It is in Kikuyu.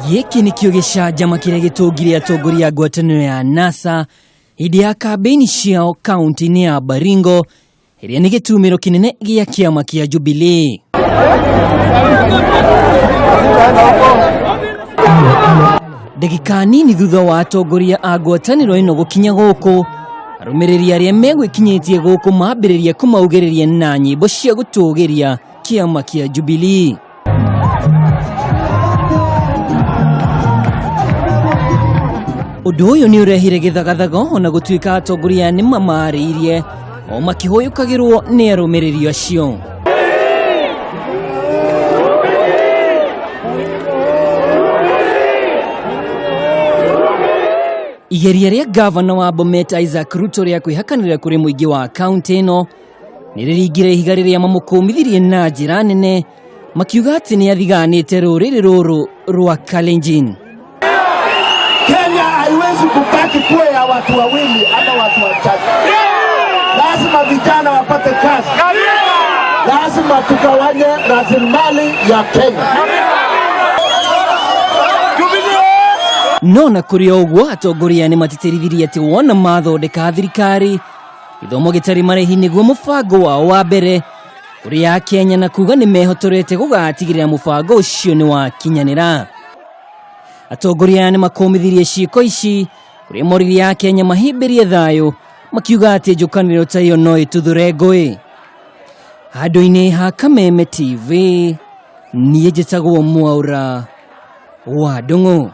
Gĩkĩ nĩkĩo gĩcanjama kĩrĩa gĩtũngire atongoria a ngwatanĩro ya NASA hĩndĩ ya kambĩini ciao kaunti-inĩ ya Baringo ĩrĩa nĩ gĩtumĩro kĩnene gĩa kĩama kĩa Jubilee. Ndagĩka nini thutha wa atongoria a ngwatanĩro ĩno gũkinya gũkũ, arũmĩrĩri arĩa megwĩkinyĩtie gũkũ mambĩrĩria kũmaugĩrĩria na nyĩmbo cia gũtũgĩria kĩama kĩa Jubilee. Ũndũ ũyũ nĩ ũrehire gĩthagathago ona gũtuĩka atongoria nĩ mamarĩirie o makĩhũyũkagĩrwo nĩ arũmĩrĩri acio. Igeria rĩa ngavana wa Bomet Isaac Ruto rĩa kwĩhakanĩra kũrĩ mũingĩ wa kaunti ĩno nĩ rĩringire ihiga rĩrĩa mamũkũmithirie na njĩra nene makiuga atĩ nĩ athiganĩte rũrĩrĩ rũrũ rwa Kalenjin. Kenya haiwezi kubaki kuwa ya watu wawili ama watu wachache. Lazima vijana wapate kazi, lazima tugawanye rasilimali ya Kenya. No na kũrĩ o ũguo atongoria nĩ matĩtĩrithirie atĩ wona mathondeka thirikari gĩthomo gĩtarĩ marĩhi nĩguo mũbango wao wa mbere kũrĩ Akenya na kuga nĩ mehotorete gũgatigĩrĩra mũbango ũcio nĩ wakinyanĩra. Atongoria aya nĩ makũmithirie ciĩko ici kũrĩa moririe Akenya mahĩmbĩrie thayũ makiuga atĩ njũkanĩrĩro ta ĩyo no ĩtuthũre ngũĩ. Handũ-inĩ ha Kameme TV niĩ njĩtagwo Mwaura wa Ndung'u.